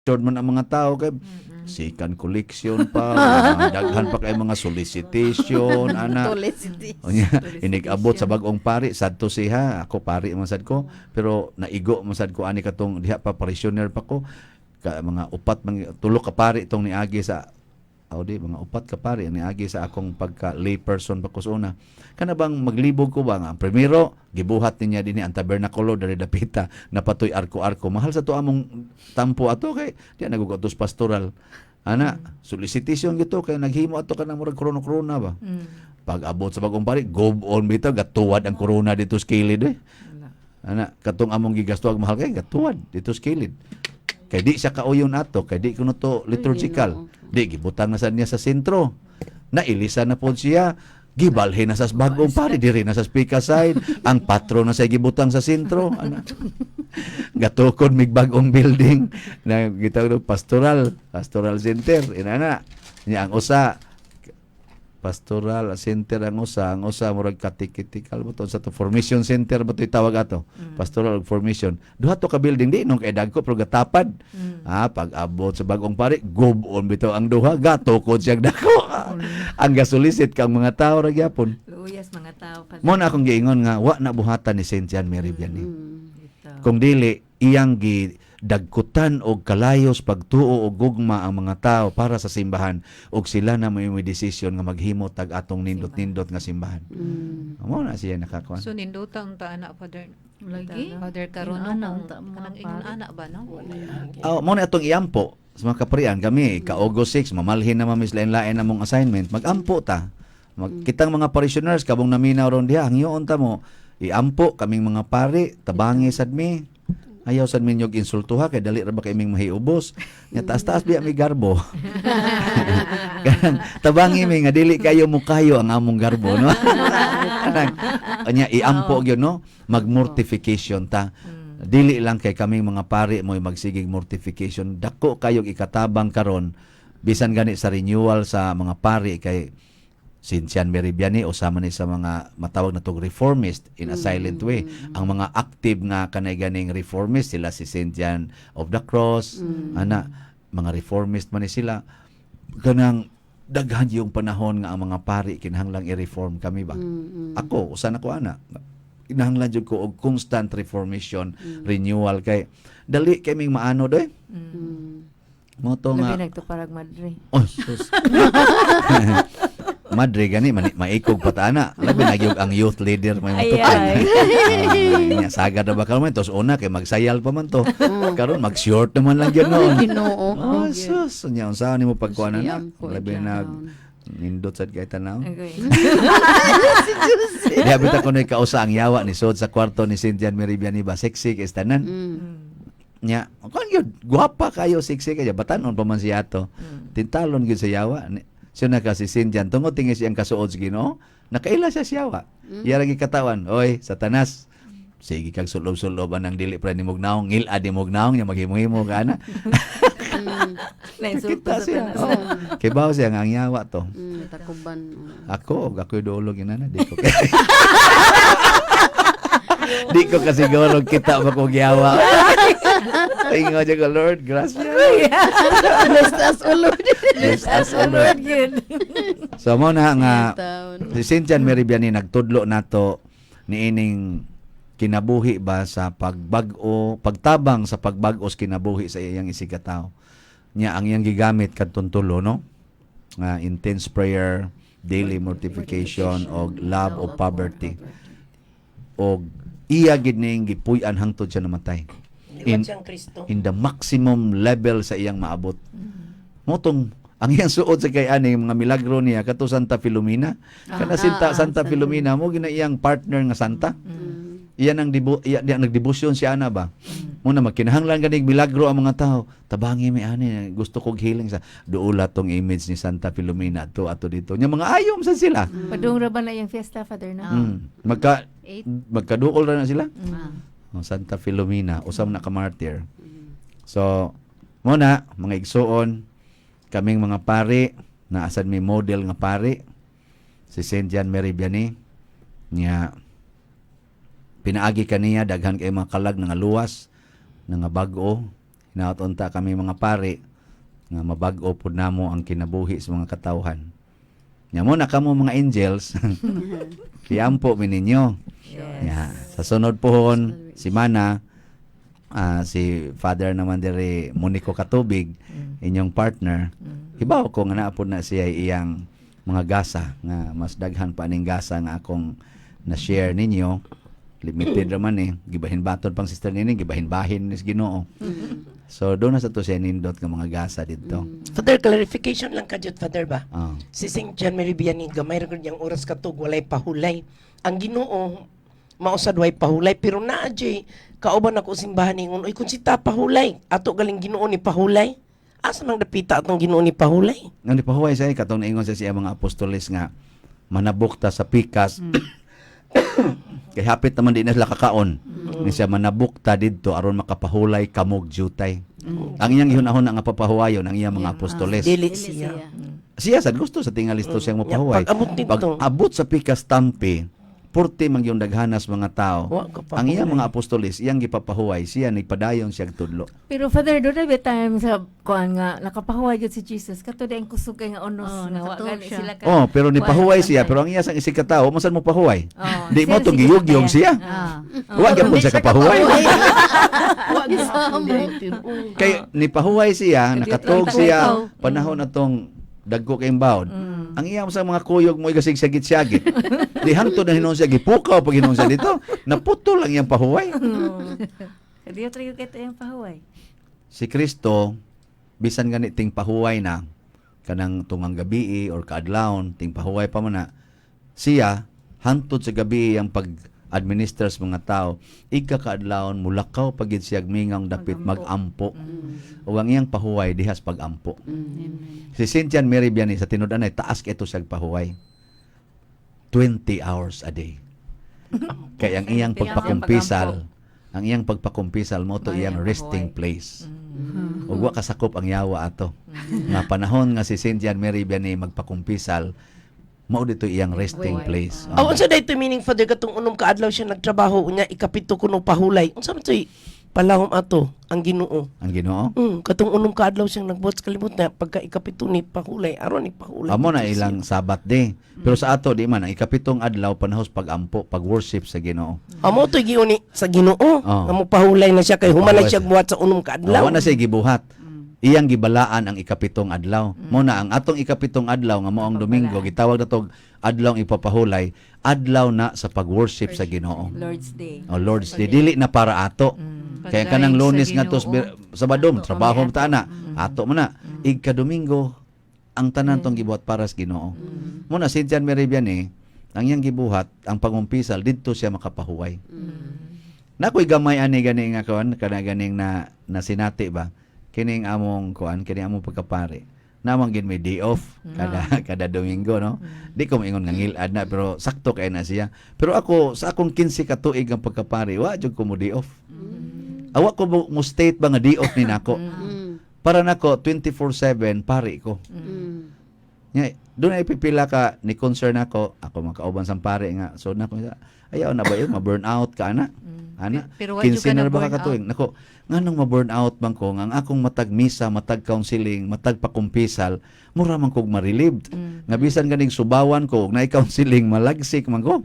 Man ang mga tao kay second collection pa, mga daghan pa kay mga solicitation ana. Solicitation. Unya, inig-abot sa bag-ong pari, sad to siya, ako pari man sad ko, pero naigo man sad ko ani katong diha pa, parishioner pa ko. Ka, mga upat man tulo ka pari itong niagi sa aw di mga upat ka pari ang niagi sa akong pagka lay person pa ko sa una. Kana bang maglibog ko ba nga ang primero gibuhat niya dinhi ang tabernakulo diri dapita, napatoy arko-arko, mahal sa to among tampo ato kay di nagugatos pastoral ana, solicitation gito kay naghimo ato kanang murag krono-krona ba. Pag abot sa bagong pari, go on bitaw, gatuwad ang corona dito sa kilid eh. Ana, katong among gigasto ang mahal kay gatuwad dito sa kilid. Kay di siya kauyon ato, kay di kuno to liturgical. Di gibutang na sad niya sa sentro. Nailisa na pod siya. Gibalhin na sa bagong pari diri na sa speaker side. Ang patron na sa gibutang sa sentro. Ana. Gatukod mig bagong building na gitawag og pastoral center. Inana. Nya ang usa pastoral center, ang usa murag catechetical ba to sa to, formation center ba to itawag ato, pastoral ug formation. Duha to ka building, di nung kay dagko pero gatapad. Ah, pag abot sa bagong pari, gob-on bitaw ang duha, gatukod siyang dako. Ang gasolicit kang mga tao ra gyapon. Luyas mga tao pa. Mo na akong giingon nga wa na buhatan ni Saint John Mary Vianney Ito. kung dili iyang gi dagkutan og kalayos, pagtuo og gugma ang mga tao para sa simbahan og sila na may desisyon nga maghimo tag atong nindot-nindot nga simbahan. Mo na siya nakakuan. So nindota ang ta ana, Father. Lagi. Father, karon no, Inana kung ang ta mga kanang ingon pare. ana ba, no? Oh, mo na atong iampo sa mga kaparian kami ka August 6, mamalhin na mamis lain-lain among assignment, magampo ta. Mag, kitang mga parishioners kabong naminaw ron diha, hangyoon ta mo iampo kaming mga pari, tabangi sad mi. Ayaw sad minyog insultuha kay dali ra ba kay ming mahiubos. Nya taas-taas biya mi garbo. Kanang tabangi mi nga dili kayo mukayo ang among garbo, no. Kanang nya iampo gyud, no, magmortification ta. Dili lang kay kaming mga pari mo'y magsigig mortification. Dako kayog ikatabang karon bisan gani sa renewal sa mga pari kay Saint John Mary Vianney usa man ni sa mga matawag na tog reformist in a silent way. Ang mga active nga kanay ganing reformist sila si Saint John of the Cross, ana, mga reformist man ni sila. Kanang daghan yung panahon nga ang mga pari kinahanglang i-reform kami ba. Ako, usa na ko ana. Kinahanglan jud ko og constant reformation, renewal kay dali kay ming maano doy. Mo to nga Labi nagtuparag madre. Oh, sus. Madre gani mani, maikog pa ta ana. Labi na gyud ang youth leader may Ay, matupan. ay. Ah, sagad na ba karon tos una kay magsayal pa man to. Karon mag-short naman lang gyud noon. Ginoo. Oh, sus. Unya unsa ni mo pagkuan na? Ampo Labi na dyan. nindot sad kay tanaw. Okay. Diha bitaw kuno'y kausa ang yawa ni sod sa kwarto ni Saint John Mary Vianney ba, sexy kay tanan. Nya, kon gyud gwapa kayo, sexy kayo, batanon pa man siya ato. Tintalon gyud sa yawa. Siya na kasi Saint John tungod tingi siyang kasuod sa Ginoo, nakaila siya sa yawa. Iya ra gikatawan, "Oy, Satanas, sige kag sulob-sulob anang dili pre ni mugnaong, ngil-ad ni mugnaong nya maghimo-himo ka ana." Nainsulto Kita sa siya. tanas. Oh. Kay bawo siya nga ang yawa to. Takuban. Ako, og ako'y duolog inana, di ko. Di ko kasiguro kita ba kong yawa. Ingo dyan ko, "Lord, gracias." Bless us, O Lord. Bless us, O Lord. Lord yun. So mo na nga Taon. si Saint John Mary Vianney nagtudlo nato niining kinabuhi ba sa pagbag-o, pagtabang sa pagbag-o sa kinabuhi sa iyang isigkatawo. Nya ang iyang gigamit kadtong tulo, no? Nga intense prayer, daily mortification og love of poverty. Og iya gid ning gipuy-an hangtod siya namatay. Liwat siyang Kristo. In the maximum level sa iyang maabot. Motong ang iyang suod sa kay ani mga milagro niya kato Santa Filomena. Kana Santa Santa Filomena mo gina iyang partner nga santa. Iyan ang dibo iya, diya, nagdebosyon si ana ba. Muna magkinahanglan ganig milagro ang mga tao. "Tabangi mi ani, gusto kog healing sa duula tong image ni Santa Filomena to ato dito." Nya mga ayom sa sila. Padung ra ba na yung fiesta, Father, no? Magka Eight. magkaduol ra na sila. Ah. Oh, Santa Filomena, usam na ka martyr. So, mo na mga igsuon, kaming mga pari, naasad mi model nga pari si Saint John Mary Vianney nya pinaagi kaniya daghan kay mga kalag nga luwas nga bag-o. Hinaot unta kami mga pari nga mabag-o pud namo ang kinabuhi sa mga katawhan. Nya mo na kamo mga angels. Iampo mi ninyo. Yes. Ya, sa sunod pohon simana, si Father naman diri Monico Katubig, inyong partner. Hibaw ko nga naa pod na siya iyang mga gasa nga mas daghan pa ning gasa nga akong na-share ninyo. Limited raman eh. Gibahin baton pang sister nini, gibahin-bahin ni Ginoo. So doon na sa to siya nindot nga mga gasa didto. Father, clarification lang ka jud, Father ba? Ah. Si St. John Mary Vianney, gamay ra gud niyang oras katug walay pahulay. Ang Ginoo mausad way pahulay pero naa jay kauban ako simbahan ningon, "Uy, kung sita pahulay, ato galing Ginoo ni pahulay." Asa mang dapita atong Ginoo ni pahulay? Nga ni pahuway siya katong naingon siya siya mga apostoles nga manabok ta sa pikas. Kay hapit naman di na sila kakaon. Ni siya manabok ta didto aron makapahulay kamog jutay. Ang iyang gihunahon nga papahuwayon ang iyang mga apostoles. Dili siya. Siya sad gusto sa tingalisto siyang mapahuway. Pag abot dito. Pag abot sa pikas tampi, purti man yung daghanas mga tao. Wa ka Ang iyang pahuway. mga apostoles, iyang gipapahuway, siya nagpadayon siyang tudlo. Pero Father, doon na ba time sa kuan nga nakapahuway jud si Jesus kato di ang kusog kay nga unos Oh, nga wa nakatuog gani siya. sila ka. Oh, pero Kuan, nipahuway siya, nakantay. pero ang iya sang isig ka tao, masan mo pahuway? Oh, Di mo siya to sige giyugyong katayan. siya. Wa gyapon siya kapahuway. Wa gyud. Kay nipahuway siya, nakatog lang siya, tao. panahon na tong dagko kay bawd. Ang iya sa mga kuyog mo igasig sagit-sagit. Di hangtod na hinuon siya gipukaw pag hinuon siya dito, naputol ang iyang pahuway. Kadiyo tayo kay tayong pahuway. Si Kristo bisan gani ting pahuway na kanang tungang gabi or kaadlawon ting pahuway pa man na siya hantod sa gabi ang pag administer sa mga tao igkakaadlawon mulakaw pagid siya mingang dapit magampo ug ang iyang pahuway dihas pagampo. Si Cynthia Mary Vianney sa tinud-anay taas kay ito siyang pahuway, 20 hours a day, kay ang iyang pagpakumpisal, ang iyang pagpakumpisal mo to Mao iyang iyang resting pahuway. place ug wa kasakop ang yawa ato nga panahon nga si Cynthia Mary Vianney magpakumpisal, mao dito iyang resting place. Aw, unsa day to meaning, Father, katong unom ka adlaw siya nagtrabaho unya ikapito kuno pahulay. Unsa man to'y palahom ato ang Ginoo? Ang Ginoo. Katong unom ka adlaw siyang nagbuhat sa kalimot na pagka ikapito ni pahulay, aron ni pahulay. Amo na ilang Sabat day. Pero sa ato di man ang ikapitong adlaw panahos pag-ampo, pag-worship sa Ginoo. Amo to giuni sa Ginoo. Oh. Nga mo pahulay na siya kay human na Pahuway siya siya. buhat sa unom ka adlaw. Wa na siya gibuhat. Iyang gibalaan ang ikapitong adlaw. Mo na ang atong ikapitong adlaw nga mao ang Domingo gitawag na tog adlaw ang ipapahulay, adlaw na sa pag-worship sa Ginoo. Lord's Day. O Lord's Day dili na para ato. Kaya kanang Pagdaig sa Lunes nga tos Ginoo. Sabado, Ato, trabaho kami ta ana. Ato man na. Igka Domingo ang tanan tong gibuhat para sa Ginoo. Mo na si John Mary Vianney, ang iyang gibuhat ang pangumpisal didto siya makapahuway. Nakoy gamay ani gani nga kuan kana ganing na na sinati ba kining among kuan kini among pagkapare. Namang gin may day off kada kada Domingo, no. Di ko maingon nga ngilad na pero sakto kay na siya. Pero ako sa akong 15 ka tuig ang pagkapare, wa jud ko mo day off. Awa ko mo state ba nga day off ni nako. Para nako 24/7 pare ko. Nya, doon ay pipila ka ni concern ako, ako makauban sa pare nga. So nako ayaw na ba yun ma-burn out ka ana? Ana, Pero wa jud 15 ka na na ba ka burn out. katuig? Nako, nganong ma-burn out man ko nga ang akong matag misa, matag counseling, matag pakumpisal, mura man kog ma-relieved. Nga bisan ganing subawan ko og naay counseling, malagsik man ko.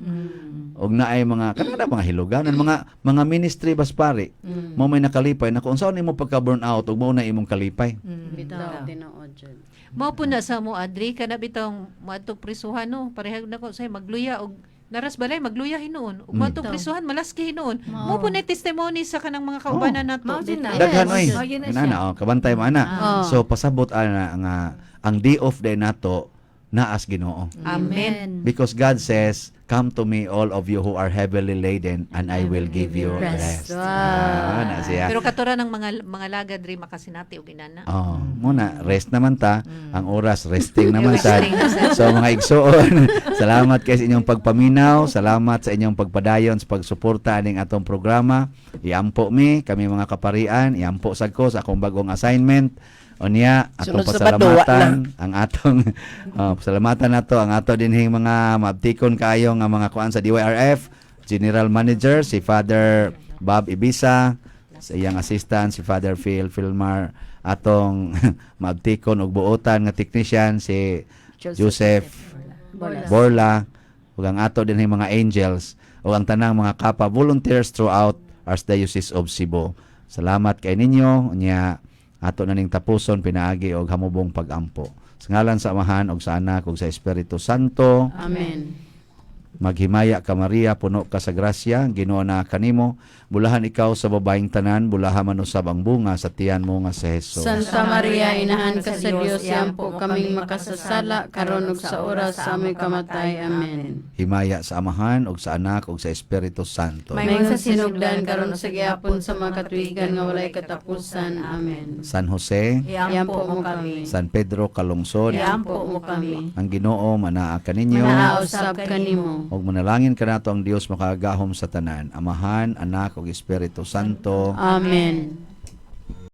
Og naay mga kanang mga hiluganan, mga ministry bas pare. Mao may nakalipay nako unsaon nimo pagka burn out ug mao na imong kalipay. Bitaw, tinuod jud. Mao po na sa mo adri kana bitong moadtong prisuhan no parehag nako say magluya og naras balay magluya hinuon ug moadtong prisuhan malaski hinuon mo po na testimony sa kanang mga kaubanan nato. Mao jud na. Daghan oy. Mao jud na Ana siya. oh, kabantay mo ana. Ah. So pasabot ana nga ang day off day nato naas Ginoo. Amen. Because God says, "Come to me all of you who are heavily laden and I will give you rest." Rest. Wow. Ah, na siya. Pero katura ng mga lagad ri makasinati og inana. Oh, muna rest naman ta. Ang oras resting naman sad. Resting na sad. So mga igsoon, salamat kay sa inyong pagpaminaw, salamat sa inyong pagpadayon sa pagsuporta aning atong programa. Iampo mi kami mga kaparian, iampo sad ko sa akong bagong assignment. Unya, atong Sunod Sabado, wa pasalamatan ang atong pasalamatan nato ang ato dinhing mga maabtikon kaayo nga mga kuan sa DYRF, General Manager si Father Bob Ibisa, Sa iyang assistant si Father Phil Filmar, atong maabtikon og buotan nga technician si Joseph Borla. Borla, ug ang ato din mga angels ug ang tanang mga kapa volunteers throughout Archdiocese of Cebu. Salamat kay ninyo, nya ato na ning tapuson pinaagi og hamubong pagampo. Sa ngalan sa Amahan ug sa Anak ug sa Espiritu Santo. Amen. Maghimaya ka, Maria, puno ka sa grasya, ang Ginoo na kanimo. Bulahan ikaw sa babaeng tanan, bulahan man usab ang bunga sa tiyan mo nga si Jesus. Santa Maria, inahan ka sa Dios, iampo kaming makasasala karon ug sa oras sa aming kamatay. Amen. Himaya sa Amahan ug sa Anak ug sa Espiritu Santo. Mayon sa sinugdan karon sa gihapon sa mga katuigan nga walay katapusan. Amen. San Jose, Iampo mo kami. San Pedro Kalungsod, Iampo mo kami. ang Ginoo manaa kaninyo. Manaa usab kanimo. Ug manalangin kanato ang Dios makagagahom sa tanan, Amahan, Anak ug Espiritu Santo. Amen.